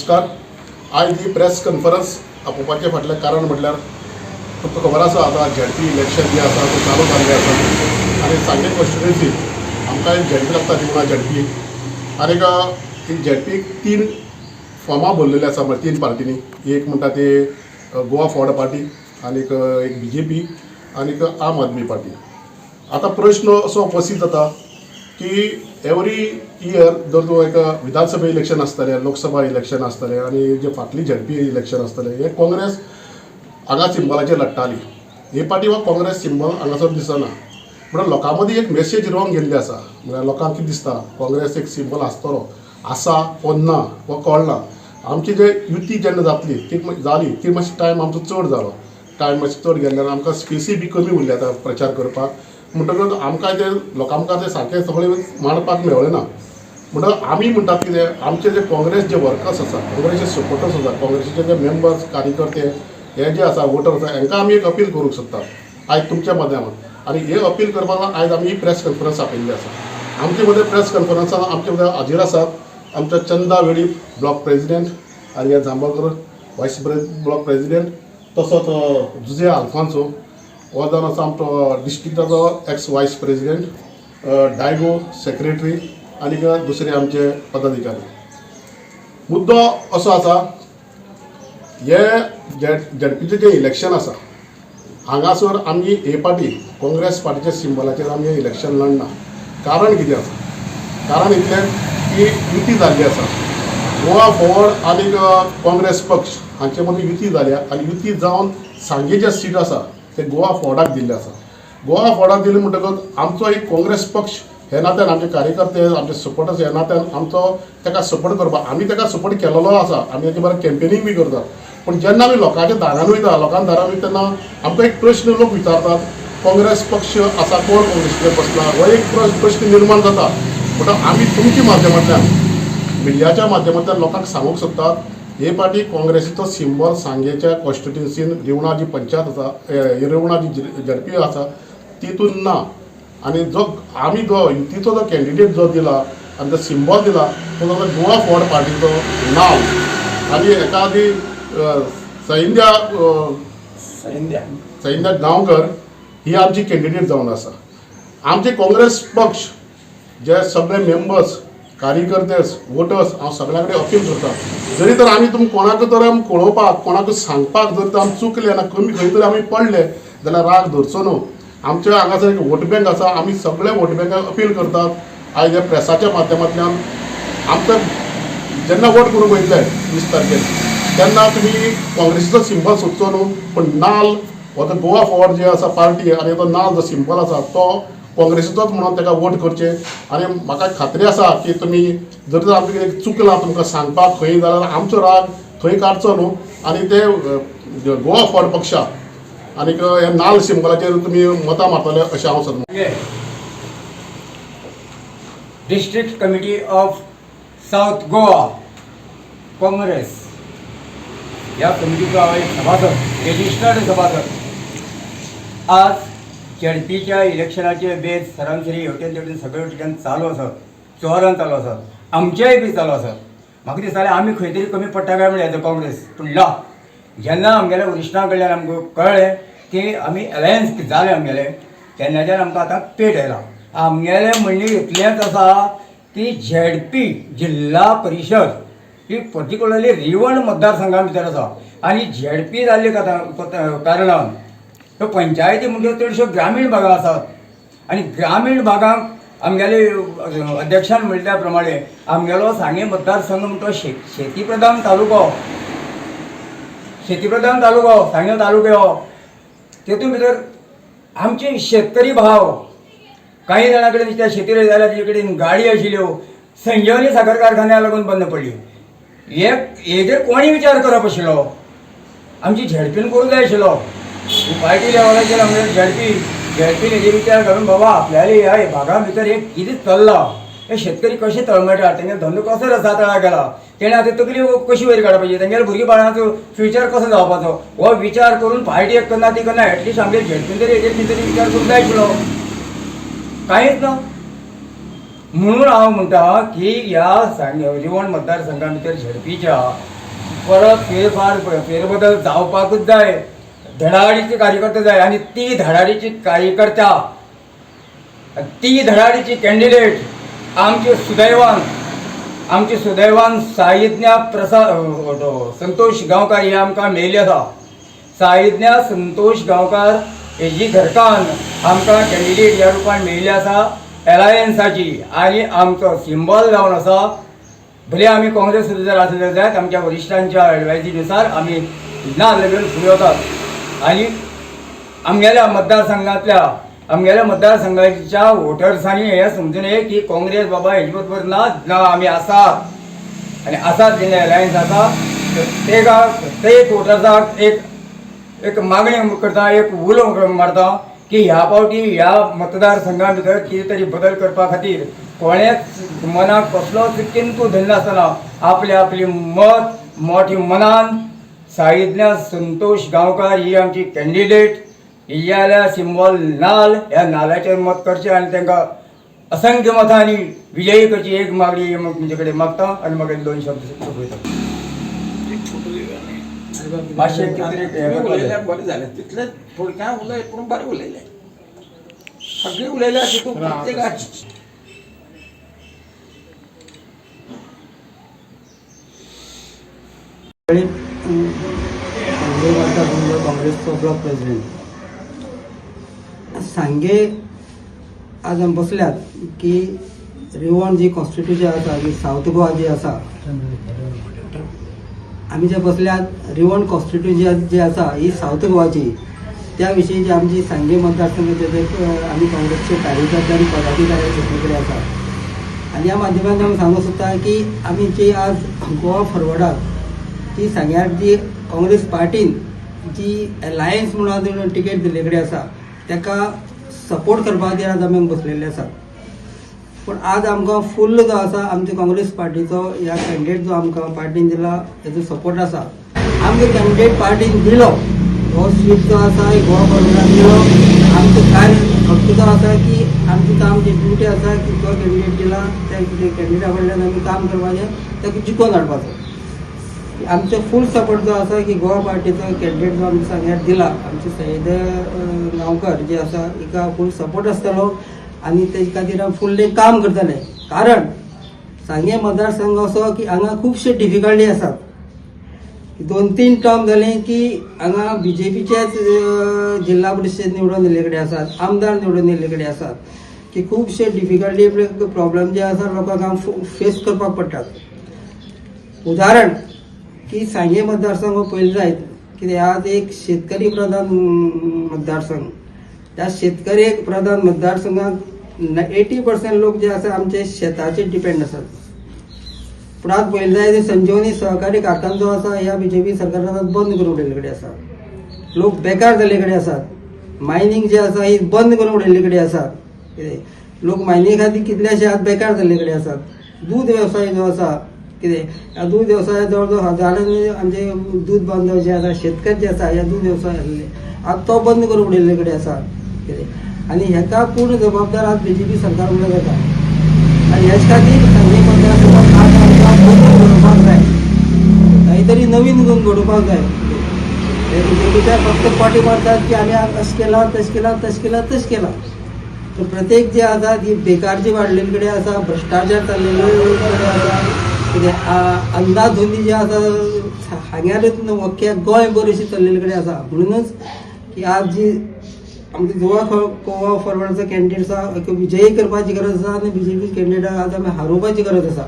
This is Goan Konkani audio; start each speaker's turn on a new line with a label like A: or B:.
A: नमस्कार. आयज ही प्रेस कॉन्फरन्स आपोवपाचें फाटलें कारण म्हटल्यार तुमकां खबर आसा, आतां झेडपी इलेक्शन जें आसा तें चालू जाल्लें आसा आनी सांगें कॉन्स्टिट्युएन्सी आमकां एक झेडपी लागता, रिवणा झेडपी. आनीक ही झेडपीक तीन फॉर्मां भरलेलीं आसा, म्हळ्यार तीन पार्टींनी. एक म्हणटा ते गोवा फॉरवर्ड पार्टी, आनीक एक बीजेपी, आनीक आम आदमी पार्टी. आतां प्रश्न असो उपस्थीत जाता की एवरी इयर जर तूं एक विधानसभा इलेक्शन आसतलें, लोकसभा इलेक्शन आसतलें आनी जे फाटली झेडपी इलेक्शन आसतलें, हे काँग्रेस हांगा सिंबलाचेर लडटाली. हे पाटी हो काँग्रेस सिंबल हांगासर दिसना. म्हणल्यार लोकां मदीं एक मेसेज रॉंग गेल्ली आसा. म्हळ्यार लोकांक कितें दिसता, काँग्रेस एक सिंबल आसतलो आसा वो ना वो कळना. आमची जे युती जेन्ना जातली ती जाली ती मातशी टायम आमचो चड जालो. टायम मातसो चड गेल्ल्यान आमकां स्पेसी बी कमी उरली आतां प्रचार करपाक. म्हणटकच आमकां ते लोकां मुखार ते सारकें सगळें मांडपाक मेळ्ळें ना. म्हणटकच आमी म्हणटात कितें, आमचे जे काँग्रेस जे वर्कर्स आसा, काँग्रेसचे सपोर्टर्स आसा, काँग्रेसीचे जे मेंबर्स, कार्यकर्ते हे जे आसा, वोटर आसा, हांकां आमी एक अपील करूंक सोदतात आयज तुमच्या माध्यमात. आनी हे अपील करपाक आयज आमी ही प्रेस कॉन्फरन्स आपयल्ली आसा. आमचे मदें प्रेस कॉन्फरन्सान आमचे मदें हाजीर आसात आमचो Chanda Velip, block president, Arya Jambalkar, vice block president, तसोच जुजे आल्फान्सो हो जावन आसा आमचो डिस्ट्रिक्टाचो ex vice president, Diego secretary, आनीक दुसरे आमचे पदाधिकारी. मुद्दो असो आसा, हे झेडपीचें जें इलेक्शन आसा हांगासर आमी हे पार्टी काँग्रेस पार्टीच्या सिंबलाचेर आमी हें इलेक्शन लडना. कारण कितें आसा? कारण इतलें की युती जाल्ली आसा. गोवा फॉरवर्ड आनी काँग्रेस पक्ष हांचे मदीं युती जाल्या आनी युती जावन सांगें जे सीट आसा ते गोवा फॉरवर्डाक दिल्ले आसा. गोवा फॉरवर्डाक दिले म्हणटकच आमचो एक काँग्रेस पक्ष हे नात्यान आमचे कार्यकर्ते, आमचे सपोर्टर्स ह्या नात्यान आमचो ताका सपोर्ट करपाक, आमी ताका सपोर्ट केलेलो आसा. आमी ताचे बरें कॅम्पेनींग बी करतात. पूण जेन्ना आमी लोकांच्या दारान वयता, लोकांच्या दारान वयता तेन्ना आमकां एक प्रश्न लोक विचारतात, काँग्रेस पक्ष आसा, कोण काँग्रेसीचेर बसला, हो एक प्रश्न निर्माण जाता. म्हणटा आमी तुमच्या माध्यमांतल्यान, मिडियाच्या माध्यमांतल्यान लोकांक सांगूंक सोदतात, हे पाटी काँग्रेसीचो सिंबल सांगेच्या कॉन्स्टिट्युन्सीन रिवणा जी पंचायत आसा, रिवणा जी झेडपी आसा तितून ना. आनी जो आमी जो युतीचो जो कॅन्डिडेट जो दिला आनी जो सिंबॉल दिला तो जालो गोवा फॉरवर्ड पार्टीचो नाव आनी एका आदी सैंद्या सैंद्या गांवकर ही आमची कॅन्डिडेट जावन आसा. आमचे काँग्रेस पक्ष जे सगळे मेंबर्स, कार्यकर्ते, वोटर्स, हांव सगळ्या कडेन अपील करता, जरी तर आमी तुमकां कोणाक तर आमी कळोवपाक, कोणाक सांगपाक जर तर आमी चुकले ना, कमी खंय तरी आमी पडले जाल्यार राग धरचो न्हू. आमच्या हांगासर एक वोट बँक आसा. आमी सगळे वोट बँकाक अपील करतात आयज ह्या प्रेसाच्या माध्यमांतल्यान, आमकां जेन्ना वोट करूंक वयतले 20 तारखेर तेन्ना तुमी काँग्रेसीचो सिंबल सोदचो न्हू, पूण नाल हो जो गोवा फॉरवर्ड जे आसा पार्टी आनी तो नाल जो सिंबल आसा तो काँग्रेसीचोच म्हणून ताका वोट करचे. आनी म्हाका खात्री आसा की तुमी जर तर आमचें कितें चुकलां तुमकां सांगपाक खंय जाल्यार आमचो राग थंय काडचो न्हू आनी ते गोवा फॉरवर्ड पक्षाक आनीक ह्या नाल सिंबलाचेर तुमी मतां मारतले अशें हांव सोदता.
B: District Committee of South Goa Congress ह्या कमिटीचो हांव एक सभासद, रेजिस्टर्ड सभासद. आज झेडपीच्या इलेक्शनाचे बेज सरासरी हेवटेन तेवटेन सगळे ठिकाणी चालू आसात, जोरान चालू आसात, आमचेय बी चालू आसात. म्हाका दिसतालें आमी खंय तरी कमी पडटा काय म्हणलें एज अ काँग्रेस, पूण ना. जेन्ना आमगेल्या वरिश्ठां कडल्यान आमकां कळ्ळें की आमी अलायन्स जालें आमगेलें, तेन्नाच्यान आमकां आतां पेट आयला. आमगेलें म्हणणें इतलेंच आसा की झेडपी जिल्हा परिशद ही पर्टिक्युलरली रिवण मतदारसंघा भितर आसा आनी झेडपी जाल्ले कारणान ह्यो पंचायती म्हणजे चडश्यो ग्रामीण भागां आसात आनी ग्रामीण भागांक आमगेले अध्यक्षान म्हणल्या त्या प्रमाणे आमगेलो सांगें मतदारसंघ म्हणटा तो शेती प्रधान तालुको, शेती प्रधान तालुको सांगें तालुको हो. तेतून भितर आमचे शेतकरी भाव काही जाणां कडेन त्या शेती जाल्यार तेजे कडेन गाडी आशिल्ल्यो, संजीवनी साखर कारखान्याक लागून बंद पडली. हे हेजेर कोणी विचार करप आशिल्लो? आमची झेडपीन करूंक जाय आशिल्लो. पार्टी लेवलाचेर आमगे झेडपीन हेजेर विचार करून बाबा आपल्याले ह्या भागा भितर हे कितें चल्लां, हे शेतकरी कशे तळमळटात, तेंगे धंदो कसो रसातळा गेला, तेणें आतां तकली कशी वयर काडपाची, तेंगेले भुरगीं बाळांचो फ्युचर कसो जावपाचो, हो विचार करून पार्टी एक करना ती करना, एटलिस्ट आमगे झेडपीन तरी हेजेर कितें तरी विचार करूंक जाय आशिल्लो. कांयच ना. म्हणून हांव म्हणटा की ह्या सांग रिवण मतदारसंघा भितर झेडपीच्या परत फेरफार फेरबदल जावपाकूच जाय. धडाडीचे कार्यकर्ते जाय आनी ती धडाडीची कार्यकर्ता, ती धडाडीची कॅन्डिडेट आमचे सुदैवान, आमचे सुदैवान साईज्ञा प्रसाद संतोष गांवकार हे आमकां मेळिल्ली आसा. साईज्ञा संतोष गांवकार हेजी घरकान्न आमकां कॅन्डिडेट ह्या रुपान मेळिल्ली आसा एलायन्साची आनी आमचो सिंबॉल जावन आसा. भले आमी काँग्रेस सुद्दां जर आसले जायत, आमच्या वरिश्ठांच्या एडवायजीनुसार आमी ना लेगून फुडें वतात आनी आमगेल्या मतदारसंघातल्या, आमगेल्या मतदारसंघाच्या वोटर्सांनी हें समजून ये की काँग्रेस बाबा हेजे बरोबर ना ना, आमी आसात आनी आसात जेन्ना एलायन्स आसा तर ते प्रत्येक वोटर्साक एक एक मागणी करता, एक उलो मारता की ह्या फावटी ह्या मतदारसंघा भितर कितें तरी बदल करपा खातीर कोणेच मनाक कसलोच किंतू धरनासतना आपले आपली मत मोठे मनान साईज्ञा संतोष गांवकार ही आमची कॅन्डिडेट, ही जाल्यार सिंबॉल नाल, ह्या नालाचेर मत करचें आनी तांकां असंख्य मतांनी विजयी करची एक मागणी तुमचे कडेन मागता आनी मागीर दोन शब्द सोंपयता. मातशें कितें तरी हें
C: तुमी उलयल्यार
B: करपाक जाय.
C: बरें जालें, तितलें थोडक्यान उलय पूण बरें उलयलें. सगळें उलयल्यार तितून प्रत्येकाक
D: सांगे मतदारसंघ काँग्रेसचो ब्लॉक प्रेसिडेंट. सांगे आज आमी बसल्यात की रिवण जी कॉन्स्टिट्युशन आसा जी सावथ गोवा जी आसा, आमी जे बसल्यात रिवण कॉन्स्टिट्युशन जी आसा ही सावथ गोवाची, त्या विशीं जी आमची सांगे मतदारसंघाचे आमी काँग्रेसचे कार्यकर्ते आनी पदाधिकारी सगळे कडेन आसा आनी ह्या माध्यमांतल्यान आमी सांगूंक सोदता की आमी जी आज गोवा फॉरवर्डाक ती सांग्यार जी काँग्रेस पार्टीन जी एलायन्स म्हणून टिकेट दिल्ले कडेन आसा ताका सपोर्ट करपा खातीर आज आमी बसलेले आसात. पूण आज आमकां फुल्ल जो आसा आमच्या काँग्रेस पार्टीचो ह्या कॅन्डिडेट जो आमकां पार्टीन दिला तेजो सपोर्ट आसा. आमकां कॅन्डिडेट पार्टीन दिलो हो सीट जो आसा गोवा फॉरवर्डान दिलो. आमचें कार्य फक्त जो आसा की आमचें काम जी ड्युटी आसा की जो कॅन्डिडेट दिला त्या कॅन्डिडेटा कडल्यान आमी काम करपाचें, ताका जिखोवन हाडपाचो. आमचो फूल सपोर्ट जो आसा की गोवा पार्टीचो कॅन्डिडेट जो आमच्या सांग्यार दिला आमचे सईद गांवकर जे आसा हिका फूल सपोर्ट आसतलो आनी तेजे खातीर आमी फुल्ली काम करतले. कारण सांगें मतदारसंघ असो की हांगा खुबशे डिफिकल्टी आसात. 2-3 टर्म जाले की हांगा बीजेपीचेच जिल्हा परिशद निवडून दिल्ले कडेन आसात, आमदार निवडून दिल्ले कडेन आसात की खुबशे डिफिकल्टी प्रॉब्लम जे आसा लोकांक फेस करपाक पडटात. उदाहरण की सांगें मतदारसंघ पळयलो जायत कित्याक आज एक शेतकरी प्रधान मतदारसंघ, त्या शेतकरी प्रधान मतदारसंघात 80% लोक जे आसा आमचे शेताचेर डिपेंड आसात. पूण आज पळयलें जायत संजीवनी सहकारी कारखानो जो आसा ह्या बीजेपी सरकारान आज बंद करून उडयल्ले कडेन आसा. लोक बेकार जाल्ले कडेन आसात. मायनींग जे आसा ही बंद करून उडयल्ले कडेन आसा. कितें लोक मायनिंग खातीर कितलेशे आज बेकार जाल्ले कडेन आसात. दूद वेवसाय जो आसा कितें ह्या दूद वेवसाया जवळ जवळ हजारांनी आमचे दूद बांधव जे आसा शेतकरी जे आसा ह्या दूद वेवसाय आसले आज तो बंद करून उडयल्ले कडेन आसा. कितें आनी हेका पूर्ण जबाबदार आज बीजेपी सरकार म्हणल्यार जाता आनी हेच खातीर सांगें मतदारसंघात आज आमकां बदल घडोवपाक जाय, कांय तरी नवीन घडोवपाक जाय. हे बीजेपीच्या फक्त पाटी मारतात की आमी आज अशें केलां तशें केलां तशें केलां तशें केलां. तर प्रत्येक जे आसा ती बेकारची वाडलेली कडेन आसा, भ्रश्टाचार चाललेले कडेन आसा, कितें अंदाधुंदी जे आसा हांगारूच न्हू अख्ख्या गोंयभर अशी चल्लेले कडेन आसा. म्हणूनच की आज जी आमची गोवा गोवा फॉरवर्डाचो कॅन्डिडेट आसा विजयी करपाची गरज आसा आनी बीजेपी कॅन्डिडेट आज आमी हारोवपाची गरज आसा.